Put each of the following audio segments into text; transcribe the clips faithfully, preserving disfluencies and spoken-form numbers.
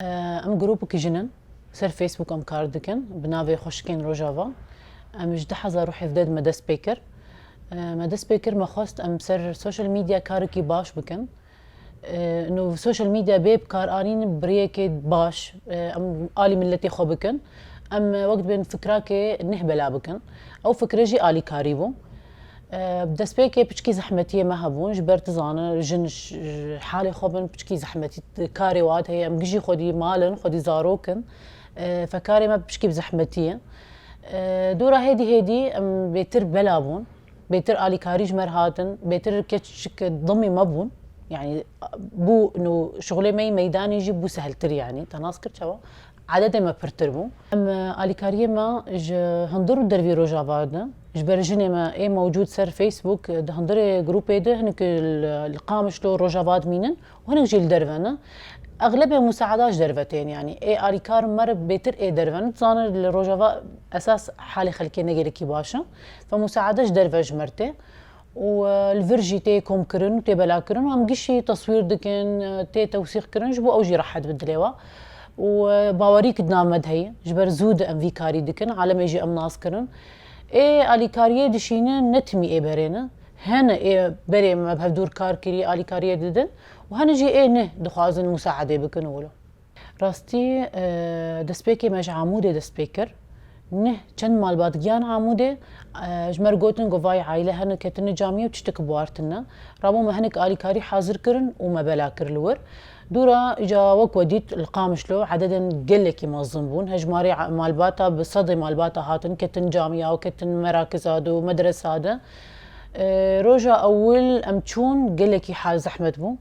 Em grûpekî jin in. Ser Facebook em kar dikin. Bi navê Xweşikên Rojava. Em ji du hezar û hevdeh de me dest pê kir. Me dest pê kir, me xwest em ser social media karekî baş bikin. Û social media bê bikaranîn bi rêyekê baş, em alî miletê xwe bikin. Em wek dibên fikrakê neh bela bikin. Ew fikre jî alîkarî bû. Bi destpêkê piçkî zehmetiyê me hebûn, ji ber tu zane, jin ji halê xwe bin, piçkî zehmetî karê wat heye, em gijî xwedî mal in, xwedî zarok in. Fekarê me piçkî bi zehmetî ye. Dora hêdî hêdî em bêtir bela bûn. Bêtir alîkarî ji me re hatin, bêtir keçik dimî me bûn. Yanî bû nû şixulê me yî meydanê jî bû seheltir, yanî te nas kir çawa? Ededê me pirtir bû. Em, e, alîkariyê me ji hundir û dervî Rojava de, ji ber jinê me ê mewcûd ser Facebook, di hundirê grûpê de hinek li, li Qamişlo Rojava dimînin û hinek jî li derve ne. Exlebê musaada ji derve tên, yanî ê alîkar me re bêtir ê derve ne. Dizane li Rojava esas halê xelkê ne gelekî baş e. Fe musaada ji derve ji me re tê. Û, e, li vir jî tê komkirin û tê belakirin û em gişî teswîr dikin, e, tê tewsîq kirin, ji bo ew jî rehet bi dilê we. Û, e, bawerî ki di nav me de heye, ji ber zû de em vî karî dikin, alemê jî em nas kirin. Ê alîkariyê dişînin, ne timî ê berê ne. Hene ê berê me bi hevdûr kar kirî, alîkariyê didin û hene jî ê neh dixwazin musaedê bikin û wilo. Rastî, e, destpêkê me ji Amûdê dest pê kir. Neh çend malbat giyan Amûdê, e, ji me re gotin ku vay aîle hene ketine camiyê û tiştek bi war tune. Rabû me hinek alîkarî hazir kirin û me bela kir li wir. Dûra îca wek we dît li Qamişlo ededên gelekî mezin bûn. Hejmarê a-, malbata bi sedê malbata hatin ketin camiya û ketin merakiza de û medresa de. E, roja ewil em çûn gelekî hal zehmet bû.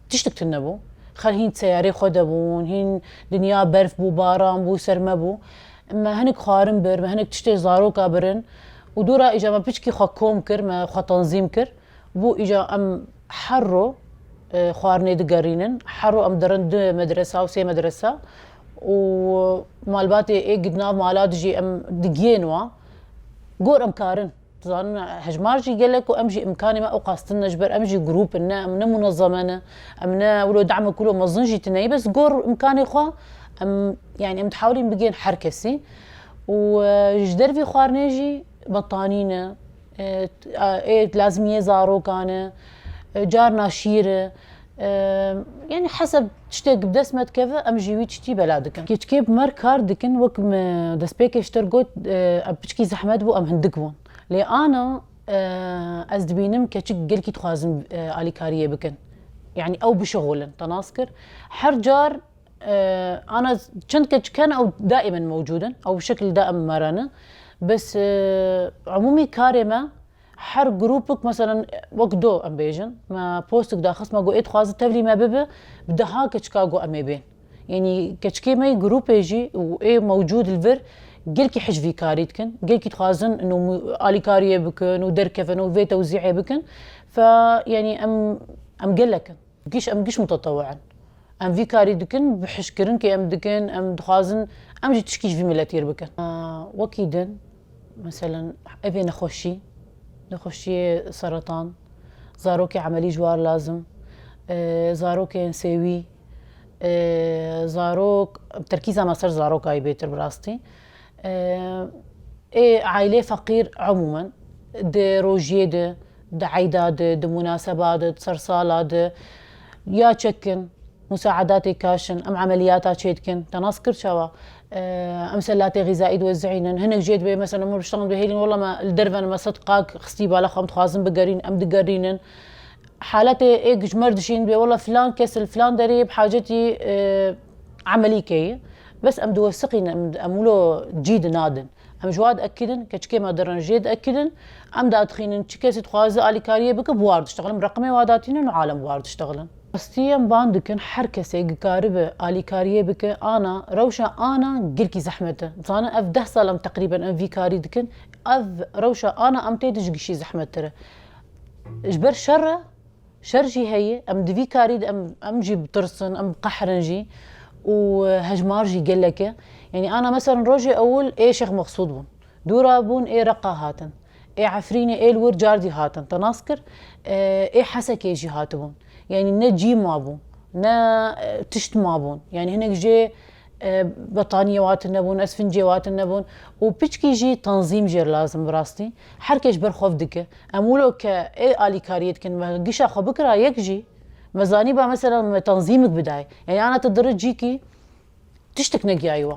Tiştek tune bû. Xelk hîn seyarê xwe de bûn, hîn dinya berf bû, baran bû, serme bû. Me hinek xwarin bir, me hinek tiştê zaroka birin û dûra îca me piçkî xwe kom kir, me xwe tenzîm kir. Bû îca em her ro, e, xwarinê digerînin. Her ro em dirin du medresa û sê medresa û malbatê ê di nav mala de jî em digiyên wa. Gor em karin. Dizanin hejmar jî gelek û em jî imkanê me ew qas tune ji ber em jî grûp in, ne, em ne munezeme ne, em ne wilo dehmek wilo mezin jî tune ye, bes gor imkanê xwe em, yanî em dihewlîn bigên her kesî. Û, e, ji dervî xwarinê jî betanî ne, e, ê lazimiyê zarokan e, e, carna şîr e, e, yanî heseb tiştek bi dest me dikeve, em jî wî tiştî bela dikin. Keçikê bi me re kar dikin, wek me destpêkê ji te re got, e, em piçkî zehmet bû, em hindik bûn. Lê ana, e, ez dibînim keçik gelkî dixwazin, e, alîkariyê bikin. Yanî ew bişixulin, te nas kir. Her car, e, ana çend keçik hene ew daîmen mewcûd in. Ew bi şekil daîm me re ne. Bes, e, umûmî karê me her grûpik, meselen, wek do em bêjin, me postik daxist, me got ê dixwaze tevlî me bibe, bi deha keçika got em ê bên. Yanî keçikê me yê grûpê jî û ê mewcûd li vir gelkî hej vî karî dikin, gelkî dixwazin û alîkariyê bikin û derkevin û vê tewzîê bikin. Fe, yanî em, em gelek in. Giş, em giş mutetewi in. Em vî karî dikin, bi hişkirinkê em dikin, em dixwazin, em jî tişkî ji vî miletî re bikin. Wekî din, meselen, evê nexweşî, nexweşiyê seretan, zarokê emelî ji war lazim, e, zarokên sêwî, e, zarok, terkîza me ser zaroka yî bêtir bi rastî. E, ê aîlê feqîr umûmen di rojiyê de, di eyda de, di munaseba de, di sersala de ya çekin, musaedatê kaşin, em emeliyata çêdikin. Te nas kir çawa? E, em selatê xîzaî diwezînin. Hinek jê dibê, mesela, min riştan dibê hêlîn, wela me li derve ne, me sed qak xistî bala xwe, em dixwazin bigerîn, em digerînin. Haletê ê ji me re dişîn dibê, wela filan kes li filan derê bi hacetî, e, emelîkê ye. Bes em diwesiqînin, em, em wilo cî dinadin. Em ji wa diekidin, keçikê me dirin jê diekidin. Em dadixînin, çi kesî dixwaze alîkariyê bike, bi war diştexilin. Reqimê wa datînin û alem bi war diştexilin. Rastî em ban dikin, her kesê dikaribe alîkariyê bike, ana, rewşa ana gelkî zehmet e. Zanin ev deh sal em teqrîben em vî karî dikin. Ev rewşa ana em tê de ji gişî zehmettir e. Ji ber şer e, şer jî heye, em di vî karî de em, em jî bitirsin, em biqehrin jî û, e, hejmar jî gelek e. Yanî ana, meselen, rojê ewil ê Şêx Mexsûd bûn. Dûra bûn ê Reqa hatin. Ê Efrînê ê li wir cardî hatin. Te nas kir, e, ê Hesekê jî hatibûn. Yanî ne cî mabû. Ne e, tişt mabûn. Yani hinek jê e, betaniyê watin nebûn, esfincê watin nebûn. Û piçkî jî tanzîm jê lazim bi rastî. Her kes ber xwe dike. Em wilo ke ê alîkariyê dikin, me gişa xwe bikira yek jî, me zanîba mesela me tanzîmik bidayê. Yani ana tu diri cîkî tiştik negiyayî we.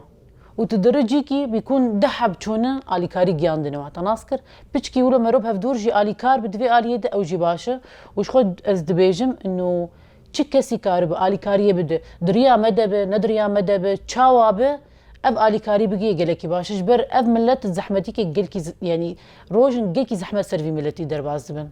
Û tu diri cîkî bîkûn deh heb çûne alîkarî giyandine we. Te nas kir. Piçkî wilo merov hevdûr jî alîkar bi divê aliyê de ew jî baş e. Û ji xwe ez dibêjim ino çi kesî karibe alîkariyê bide. Diriya me de be, ne diriya me de be, çawa be, ev alîkarî bigihê gelekî baş e. Ji ber ev millet zehmetîkê gelkî z- yani rojin gelkî zehmet ser vî miletî derbas dibin.